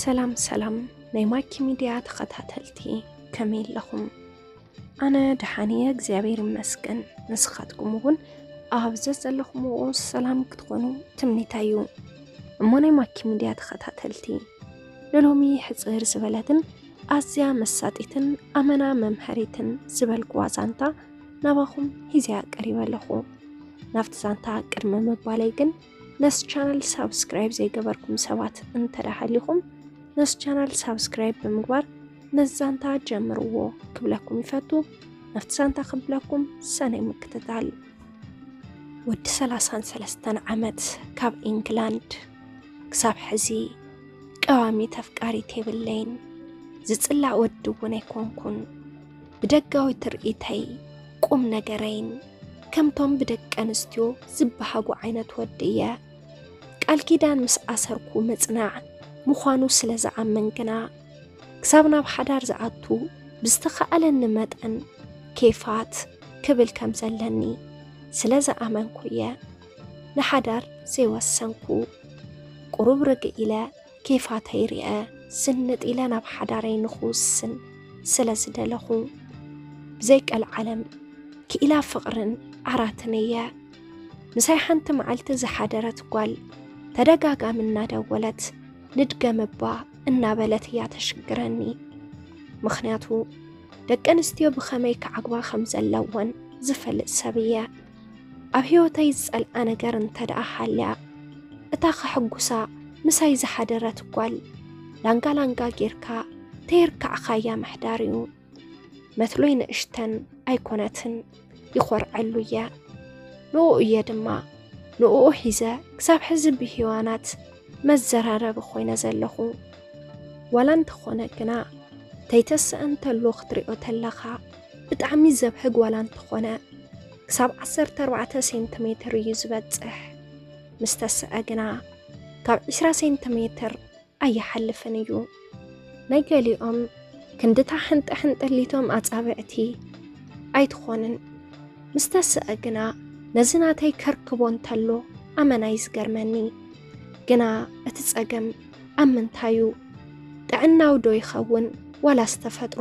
ሰላም ሰላም ናይ ማኪ ሚድያ ተኸታተልቲ፣ ከመይ ኣለኹም? ኣነ ደሓን እየ እግዚኣብሔር ይመስገን። ንስኻትኩም እውን ኣብ ዘዘለኹምዎ ሰላም ክትኾኑ ትምኒተይ እዩ። እሞ ናይ ማኪ ሚድያ ተኸታተልቲ፣ ንሎሚ ሕፅር ዝበለትን ኣዝያ መሳጢትን ኣመና መምሃሪትን ዝበልኩዋ ዛንታ ናባኹም ሒዘያ ቀሪበ ኣለኹ። ናብቲ ዛንታ ቅድሚ ምባለይ ግን ነዚ ቻነል ሳብስክራይብ ዘይገበርኩም ሰባት እንተደሃሊኹም ነዚ ቻነል ሳብስክራይብ ብምግባር ነዚ ዛንታ ጀምርዎ ክብለኩም ይፈቱ። ናብቲ ዛንታ ክብለኩም ሰናይ ምክትታል። ወዲ ሰላሳን ሰለስተን ዓመት ካብ ኢንግላንድ። ክሳብ ሕዚ ቀዋሚት ኣፍቃሪት የብለይን። ዝጽላእ ወዲ እውን ኣይኮንኩን። ብደጋዊ ትርኢተይ ቁም ነገረይን ከምቶም ብደቂ ኣንስትዮ ዝበሃጉ ዓይነት ወዲ እየ። ቃል ኪዳን ምስ ኣሰርኩ ምጽናዕ ምዃኑ ስለ ዝኣምን ግና ክሳብ ናብ ሓዳር ዝኣቱ ብዝተኻእለኒ መጠን ኬፋት ክብል ከም ዘለኒ ስለ ዝኣመንኩ እየ ንሓዳር ዘይወሰንኩ። ቁሩብ ርግእ ኢለ ኬፋተይ ርየ ስንጥ ኢለ ናብ ሓዳረይ ንኽውስን ስለ ዝደለኹ። ብዘይ ቀልዓለም ክኢላ ፍቕርን ዓራትን እየ። ምሳይ ሓንቲ መዓልቲ ዝሓደረት ጓል ተደጋጋሚ እናደወለት ንድገም እባ እናበለት እያ ተሽግረኒ። ምኽንያቱ ደቂ ኣንስትዮ ብኸመይ ክዓግባ ከም ዘለወን ዝፈልጥ ሰብ እየ። ኣብ ህይወተይ ዝጸልኣ ነገር እንተ ደኣ ሃልያ፣ እታ ከሕጉሳ ምሳይ ዝሓደረት ጓል ላንጋ ላንጋ ጌርካ ተየርካዕኻያ ምሕዳር እዩ። መትሎይ ንእሽተን ኣይኮነትን፣ ይኾርዐሉ እየ። ንኡ እየ ድማ ንኡ ሒዘ ክሳብ ሕዚ ብሂዋናት መዘራረቢ ኮይነ ዘለኹ። ዋላ እንተኾነ ግና ተይተስአ እንተሎ ክትሪኦ ተለኻ ብጣዕሚ ዘብህግ ዋላ እንተኾነ ክሳብ ዓሰርተ ኣርባዕተ ሴንቲሜትር እዩ ዝበጽሕ። ምስ ተስአ ግና ካብ ዕስራ ሴንቲሜትር ኣይሓልፍን እዩ። ናይ ገሊኦም ክንድታ ሕንጠ ሕንጠሊቶም ኣጻብዕቲ ኣይትኾንን። ምስ ተስአ ግና ነዚ ናተይ ከርክቦ እንተሎ ኣመና እዩ ዝገርመኒ። ግና እቲ ጸገም ኣብ ምንታይ እዩ? ጥዕናዊ ዶ ይኸውን ዋላስ ተፈጥሮ?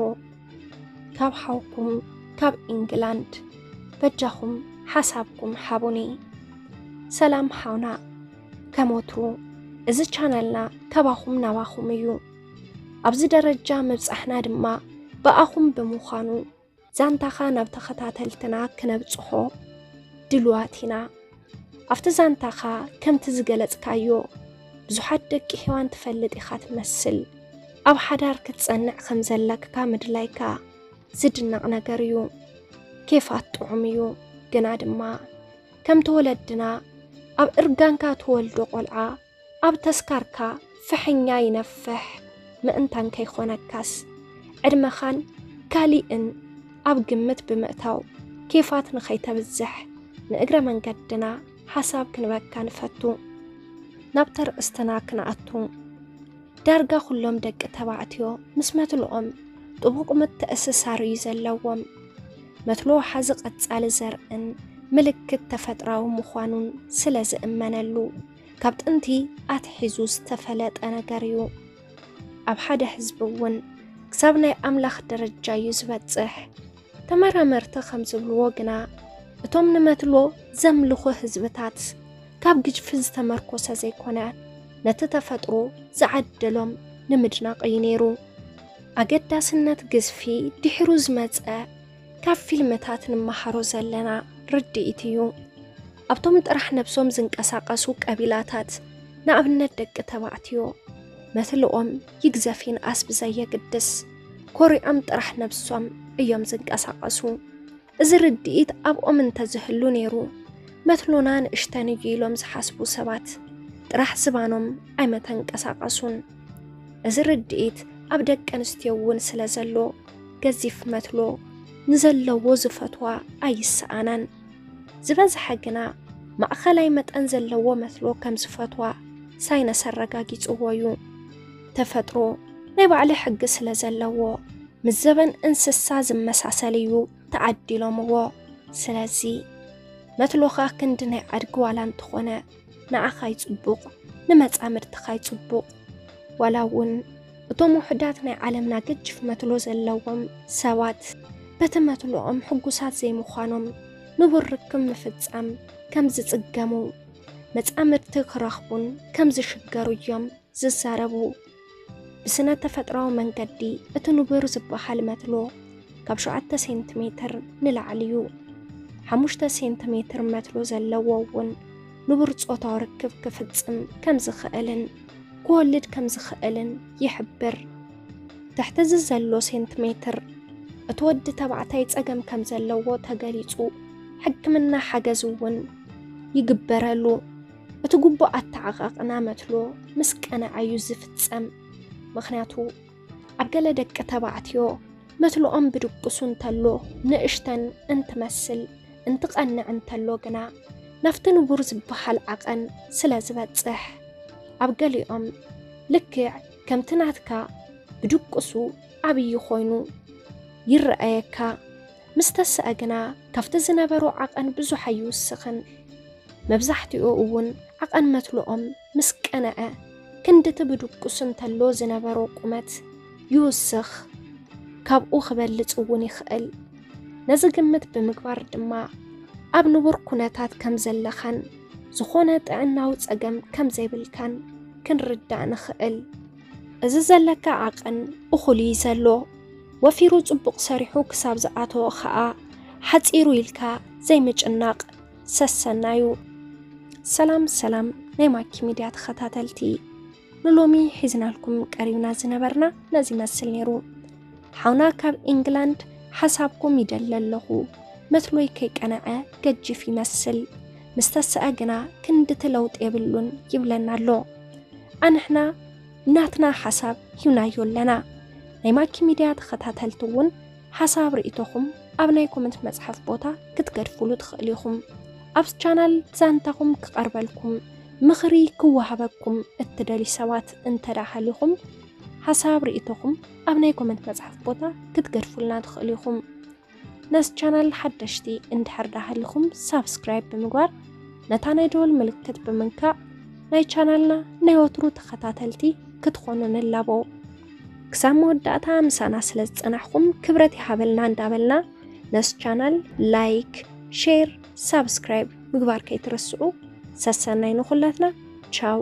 ካብ ሓውኩም ካብ ኢንግላንድ። በጃኹም ሓሳብኩም ሓቡኒ። ሰላም ሓውና፣ ከም ወትሩ እዚ ቻነልና ካባኹም ናባኹም እዩ። ኣብዚ ደረጃ ምብጻሕና ድማ ብኣኹም ብምዃኑ ዛንታኻ ናብ ተኸታተልትና ክነብጽሖ ድልዋት ኢና። ኣብቲ ዛንታኻ ከምቲ ዝገለጽካዮ ብዙሓት ደቂ ሄዋን ትፈልጥ ኢኻ ትመስል። ኣብ ሓዳር ክትጸንዕ ከም ዘለካ ምድላይካ ዝድነቕ ነገር እዩ። ኬፋት ጥዑም እዩ፣ ግና ድማ ከምቲ ወለድና ኣብ እርጋንካ ትወልዶ ቆልዓ ኣብ ተስካርካ ፍሕኛ ይነፍሕ ምእንታን ከይኮነካስ ዕድመኻን ካሊእን ኣብ ግምት ብምእታው ኬፋት ንኸይተብዝሕ ንእግረ መንገድና ሓሳብ ክንበካ ንፈቱ። ናብ ተርእስትና ክንኣቱ። ዳርጋ ኩሎም ደቂ ተባዕትዮ ምስ መትልኦም ጥቡቕ ምትእስሳር እዩ ዘለዎም። መትሎ ሓዚ ቀጻሊ ዘርእን ምልክት ተፈጥራዊ ምዃኑን ስለ ዝእመነሉ ካብ ጥንቲ ኣትሒዙ ዝተፈለጠ ነገር እዩ። ኣብ ሓደ ህዝቢ እውን ክሳብ ናይ ኣምላኽ ደረጃ እዩ ዝበጽሕ። ተመራመርቲ ከም ዝብልዎ ግና እቶም ንመትሎ ዘምልኹ ህዝብታት ካብ ግጅፊ ዝተመርኮሰ ዘይኮነ ነቲ ተፈጥሮ ዝዓደሎም ንምድናቕ እዩ ነይሩ። ኣገዳስነት ግዝፊ ድሒሩ ዝመጸ ካብ ፊልምታት ንመሃሮ ዘለና ርድኢት እዩ። ኣብቶም ጥራሕ ነብሶም ዝንቀሳቐሱ ቀቢላታት ንኣብነት ደቂ ተባዕትዮ መትልኦም ይግዘፍ ይንኣስ ብዘየግድስ ኮሪዖም ጥራሕ ነብሶም እዮም ዝንቀሳቐሱ። እዚ ርድኢት ኣብኦም እንተዝህሉ ነይሩ መትሎና ንእሽተን እዩ ኢሎም ዝሓስቡ ሰባት ጥራሕ ዝባኖም ኣይመተንቀሳቐሱን። እዚ ርድኢት ኣብ ደቂ ኣንስትዮ እውን ስለ ዘሎ ገዚፍ መትሎ ንዘለዎ ዝፈትዋ ኣይሰኣናን። ዝበዝሐ ግና ማእኸላይ መጠን ዘለዎ መትሎ ከም ዝፈትዋ ሳይነስ ኣረጋጊፅዎ እዩ። ተፈጥሮ ናይ ባዕሉ ሕጊ ስለ ዘለዎ ምስ ዘበን እንስሳ ዝመሳሰል እዩ ተዓዲሎምዎ። ስለዚ መትሎኻ ክንዲ ናይ ኣድጊ ዋላ እንተኾነ ንዓኻ ይፅቡቕ፣ ንመፃምድትኻ ይፅቡቕ። ዋላ እውን እቶም ውሑዳት ናይ ዓለምና ገጅፍ መትሎ ዘለዎም ሰባት በቲ መትሎኦም ሕጉሳት ዘይምዃኖም፣ ንቡር ርክብ ምፍጻም ከም ዝጽገሙ፣ መጻምድቲ ክረኽቡን ከም ዝሽገሩ እዮም ዝዛረቡ። ብስነ ተፈጥራዊ መንገዲ እቲ ንቡር ዝበሃል መትሎ ካብ ሸውዓተ ሴንቲሜትር ንላዕሊ እዩ። ሓሙሽተ ሴንቲሜትር መትሎ ዘለዎ እውን ንቡር ጾታዊ ርክብ ክፍጽም ከም ዝኽእልን ክወልድ ከም ዝኽእልን ይሕብር። ትሕቲ እዚ ዘሎ ሴንቲሜትር እቲ ወዲ ተባዕታይ ጸገም ከም ዘለዎ ተገሊጹ፣ ሕክምና ሓገዝ እውን ይግበረሉ። እቲ ግቡእ ኣተዓቓቕና መትሎ ምስ ቀነዐ እዩ ዝፍጸም። ምኽንያቱ ኣብ ገለ ደቂ ተባዕትዮ መትልኦም ብድቁሱ እንተሎ ንእሽተን እንትመስል፣ እንትቐንዕ እንተሎ ግና ናብቲ ንቡር ዝበሃል ዓቐን ስለ ዝበጽሕ፣ ኣብ ገሊኦም ልክዕ ከምቲ ናትካ ብድቁሱ ዓብዪ ኮይኑ ይረኣየካ። ምስ ተስኣ ግና ካብቲ ዝነበሮ ዓቐን ብዙሕ ኣይውስኽን። መብዛሕትኡ እውን ዓቐን መትልኦም ምስ ቀነዐ፣ ክንድቲ ብድቁስ እንተሎ ዝነበሮ ቁመት ይውስኽ፣ ካብኡ ክበልጽ እውን ይኽእል። ነዚ ግምት ብምግባር ድማ ኣብ ንቡር ኩነታት ከም ዘለኻን ዝኾነ ጥዕናዊ ጸገም ከም ዘይብልካን ክንርዳእ ንኽእል። እዚ ዘለካ ዓቐን እኹል እዩ ዘሎ። ወፊሩ ጽቡቕ ሰሪሑ ክሳብ ዝኣተወ ኸኣ ሓጺሩ ኢልካ ዘይምጭናቕ ሰሰናዩ። ሰላም ሰላም ናይ ማኪ ሚድያ ተኸታተልቲ፣ ንሎሚ ሒዝናልኩም ቀሪብና ዝነበርና ነዚ ይመስል ነይሩ። ሓውና ካብ ኢንግላንድ ሓሳብኩም ይደሊ ኣለኹ፣ መትሎይ ከይቀነዐ ገጅፍ ይመስል፣ ምስ ተስኣ ግና ክንድቲ ለውጢ የብሉን ይብለና ኣሎ። ኣንሕና ናትና ሓሳብ ሂብናዮ ኣለና። ናይ ማኪ ሚድያ ተኸታተልቲ እውን ሓሳብ ርእይቶኹም ኣብ ናይ ኮመንት መጽሓፍ ቦታ ክትገድፉሉ ትኽእሉ ኢኹም። ኣብ ቻናል ዛንታኹም ክቐርበልኩም፣ ምኽሪ ክወሃበኩም እትደልዩ ሰባት እንተ ደኣ ሃሊኹም፣ ሓሳብ ርእይቶኹም ኣብ ናይ ኮመንት መጽሓፍ ቦታ ክትገድፉልና ትኽእሉ ኢኹም። ነዚ ቻናል ሓደሽቲ እንድሕር ደኣ ሃሊኹም ሳብስክራይብ ብምግባር ነታ ናይ ደወል ምልክት ብምንካእ ናይ ቻናልና ናይ ወትሩ ተኸታተልቲ ክትኾኑ ንላቦ። ክሳብ መወዳእታ ምሳና ስለ ዝጸናሕኩም ክብረት ይሃበልና እንዳበልና ነዚ ቻናል ላይክ፣ ሼር፣ ሳብስክራይብ ምግባር ከይትረስዑ። ሰሰናይ ንኹላትና። ቻው።